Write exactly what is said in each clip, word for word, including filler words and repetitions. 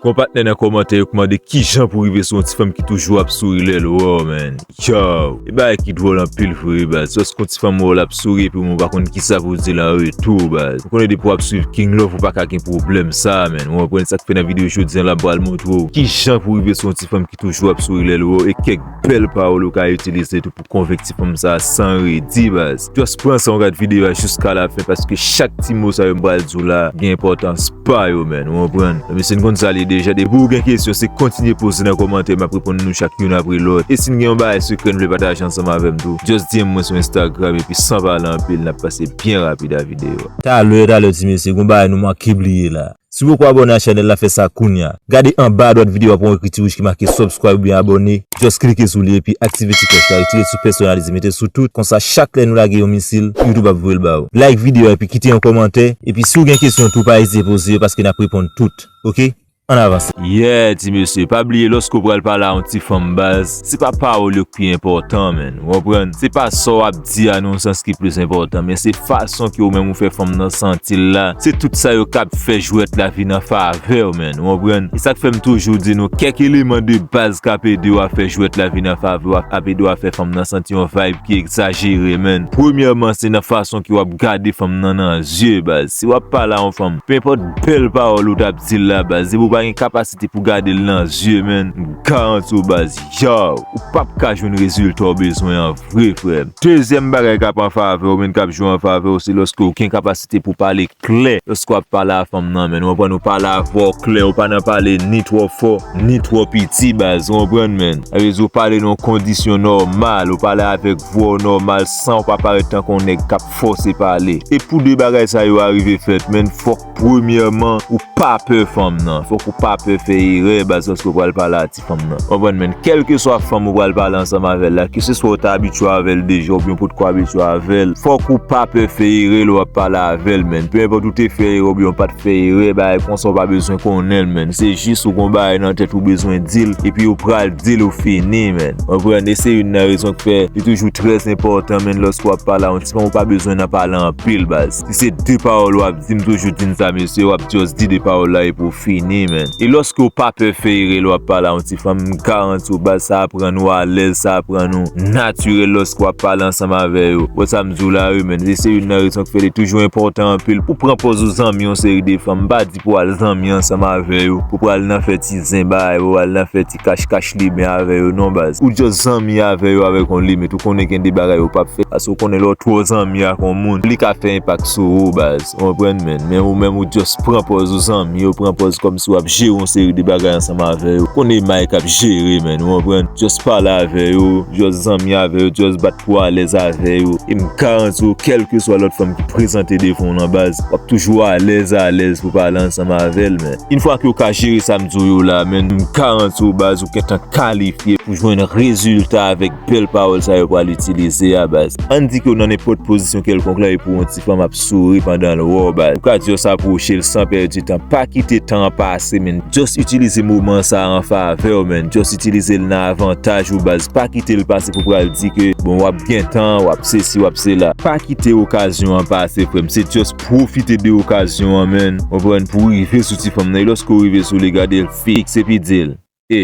Gon patnè nan kòmantè yo k mande kijan pou rive sou yon ti fanm ki toujou ap souri lè l wè w, man. Yow, e bagay ki dwòl anpil vre, baz. Lòske yon ti fanm wè w l ap souri epi w menm ou pa konn kisa pou w di l an retou, baz. M konnen depi w ap swiv King Love, ou pa ka gen pwoblèm sa, man. Ou konprann sa k fè nan videyo jodi a la, m pral montre w kijan pou rive sou yon ti fanm ki toujou ap souri lè l wè w e kèk bèl pawòl ou ka itilize tou pou konvenk ti fanm sa a san redi, baz. Just pran san w gad videyo a jiska lafen, paske chak ti mo sa yo m pral di w la gen enpòtans pa yo, man. Ou konprann? Mesye, n konn sa l ye deja. Depi w gen kesyon, se kontinye poze nan kòmantè, m ap reponn nou chak youn apre lòt. E si n gen yon bagay sekrè n vle pataje ansanm avè m tou, just D M mwen sou Instagram, epi san pale anpil, n ap pase byen rapid a videyo a. Talè, talè, ti mesye, gon bagay nou manke bliye la. Si w poko abòne a chanèl la, fè sa kounye a. Gade anba adwat videyo a, w ap wè yon ekriti wouj ki make subscribe oubyen abòne. Just klike sou li epi aktive ti klòch la, retire sou pèsonalize, mete sou tout. Konsa, chak lè nou lage yon misil, YouTube ap voye l ba w. Like videyo a epi kite yon kòmantè. Epi si w gen kesyon tou, pa ezite poze yo paske n ap reponn tout. Oke? Ann avanse. Yeah, ti mesye, pa bliye, lòske w pral pale a yon ti fanm, baz, se pa pawòl yo ki pi enpòtan, man. Ou konprann? Se pa sa w ap di a nan yon sans ki plis enpòtan, men se fason ke ou menm ou fè fanm nan santi l la. Se tout sa yo k ap fè jwèt la vin an favè w, man. Ou konprann? E sa k fè m toujou di nou, kèk eleman de baz k ap ede w a fè jwèt la vin an favè w, ap ede w a fè fanm nan santi yon vibe ki egzajere, man. Premyèman, se nan fason ke w ap gade fanm nan nan zye, baz. Si w ap pale a yon fanm, pe enpòt bèl pawòl ou t ap di l la, baz, depi w pa gen kapasite pou gade l nan zye, man, m garanti w, baz, yow, ou p ap ka jwenn rezilta w bezwen an vre, frè m. Dezyèm bagay k ap an favè w, man, k ap jwe an favè w, se lòske w gen kapasite pou pale klè lòske w ap pale a fanm nan, man. Ou konprann, ou pale avè w klè, ou pa nan pale ni twò fò, ni twò piti, baz. Ou konprann, man? Sa vle di ou pale nan yon kondisyon nòmal, ou pale avèk vwa w nòmal, san w pa parèt tankou yon nèg k ap fòse pale. E pou de bagay sa yo a rive fèt, man, fòk premyèman, ou pa pè fanm nan. Fòk ou pa pè fè erè, baz, lòske w pral pale a ti fanm nan. Konprann, man? Kèlkeswa fanm ou pral pale ansanm avè l la, keseswa w te abitye avè l deja oubyen w potko abitye avè l, fòk ou pa pè fè erè lè w ap pale avè l, man. Pe enpòt ou te fè erè oubyen w pa t fè erè, bagay konsa w pa bezwen konnen l, man. Se jis ou gon bagay nan tèt ou bezwen di l, epi ou pral di l, ou fini, man. Konprann? E se youn nan rezon k fè li toujou trè enpòtan, man, lòske w ap pale a yon ti fanm, ou pa bezwen nan pale anpil, baz. Si se de pawòl w ap di, m toujou di n sa, mesye, w ap just di de pawòl la epi w fini, man. E lòske w pa pè fè erè lè w ap pale a yon ti fanm, m garanti w, baz, sa ap rann ou alèz, sa ap rann ou natirèl lòske w ap pale ansanm avè yo. Wè sa m di w la, wi, man. Se, se youn nan rezon k fè li toujou enpòtan anpil pou pran pòz ou zanmi yon seri de fanm. M pa di pou w al zanmi ansanm avè yo, pou w pral nan fè ti zen ba yo, al nan fè ti kach kach limen avè yo, non, baz. Ou just zanmi avè yo avèk yon limit. Ou konnen gen de bagay yo p ap fè. Paske ou konnen lè w twò zanmi ak yon moun, li ka fè enpak sou ou, baz. Ou konprann, man? Men ou menm, ou just pran pòz ou zanmi, ou pran pòz kòmsi w ap jere yon seri de bagay ansanm avè yo. Konnen may k ap jere, man. Ou konprann? Just pale avè yo, just zanmi avè yo, just bat pou alèz avè yo. E m garanti w, kèlkeswa lòt fanm ki prezante devan w nan, baz, w ap toujou alèz, alèz pou pale ansanm avè l, man. Yon fwa ke w ka jere sa m di w yo la, man, m garanti w, baz, ou gentan kalifye pou jwenn rezilta avèk bèl pawòl sa yo pral itilize a, baz. Ann di ke w nan nenpòt pozisyon kèlkonk la, epi yon ti fanm ap souri pandan l wè w, baz. Ou ka just apwoche l san pèdi tan. Pa kite tan an pase, man. Just itilize moman sa a an favè w, man. Just itilize l nan avantaj ou, baz. Pa kite l pase pou pral di ke, bon, w ap gen tan, w ap sesi, w ap sela. Pa kite okazyon an pase, frè m. Se just pwofite de okazyon an, man. Konprann, pou w rive sou ti fanm nan. E lòske w rive sou li, gade l fiks, epi di l, e,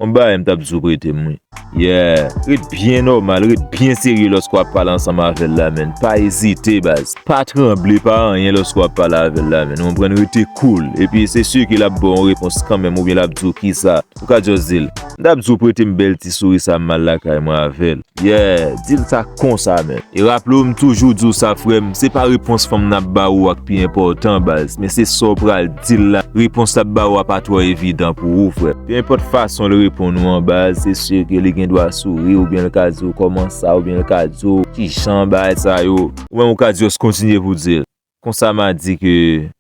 yon bagay m t ap di w prete m, wi. Yeah. Ret byen nòmal, ret byen serye lòske w ap pale ansanm avè l la, man. Pa ezite, baz. Pa tranble, pa anyen lòske w ap pale avè l la, man. Ou konprann, rete cool. Epi se si ke l ap ba w yon repons kanmenm, oubyen l ap di w kisa. Ou ka just di l, m t ap di w prete m bèl ti souri sa m al lakay mwen avè l. Yeah, di l sa konsa, man. E raple w, m toujou di w sa, frè m, se pa repons fanm nan ap ba ou a k pi enpòtan, baz, men se sa w pral di l la. Repons l ap ba ou a pa twò evidan pou ou, frè m. Pe enpòt fason l reponn ou an, baz, se si ke li gen dwa souri, oubyen l ka di w kòman sa, oubyen l ka di w kijan bagay sa yo. Ou menm ou ka just kontinye pou di l, konsa m a di ke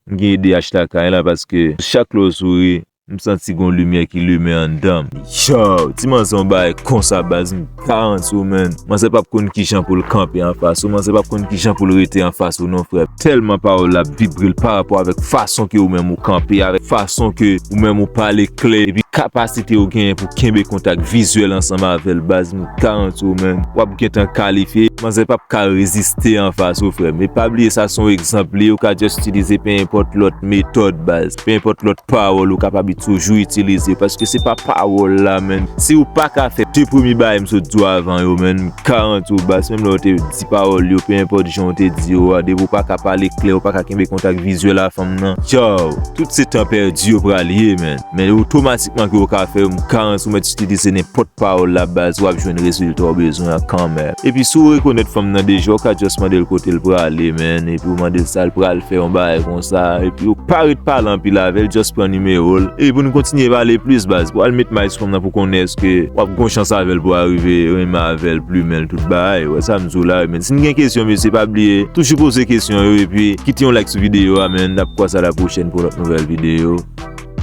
m gen ide achte lakay la, paske chak lè w souri, m santi gon limyè ki limen anndan m. Yow, ti manzè yon bagay konsa, baz, m garanti w, man. Manzè p ap konn kijan pou l kanpe anfas ou, manzè p ap konn kijan pou l rete anfas ou non, frè. Tèlman pawòl la ap vibre l parapò avèk fason ke ou menm ou kanpe, avèk fason ke ou menm ou pale klè, epi kapasite ou genyen pou kenbe kontak vizyèl ansanm avè l, baz, m garanti w, man, w ap gentan kalifye. Manzè p ap ka reziste anfas ou, frè m. E pa bliye, sa se yon egzanp li ye, ou ka just itilize pe enpòt lòt metòd, baz, pe enpòt lòt pawòl ou kapab Toujou itilize, paske se pa pawòl la, menn. Si ou pa ka fè de premye bagay m sot di w avan yo, menn, m garanti w, baz, menm lè w te di pawòl yo, pe enpòt jan w te di yo a, depi w pa ka pale klè, w pa ka kenbe kontak vizyèl a fanm nan, tchaw! Tout se tan pèdi yo pral ye, menn. Men otomatikman ke w ka fè yo, m garanti w mèt itilize nenpòt pawòl la, baz, w ap jwenn rezilta w bezwen an kanmenm. Epi si w rekonèt fanm nan deja, w ka just mande l kote l prale, menn, epi w mande l sa l pral fè, yon bagay konsa, epi w pa ret pale anpil avè l, just pran nimewo l. E pou n kontinye pale plis, baz, pou al met may sou fanm nan pou konnen èske w ap gon chans avè l pou w arive renmen avè l, plimen l, tout bagay. Wè sa m di w la, wi, menn. Si n gen kesyon, mesye, pa bliye, toujou poze kesyon yo, epi kite yon like sou videyo a, menn. N ap kwè sa la pwochèn pou lòt nouvèl videyo.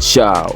Tchaw!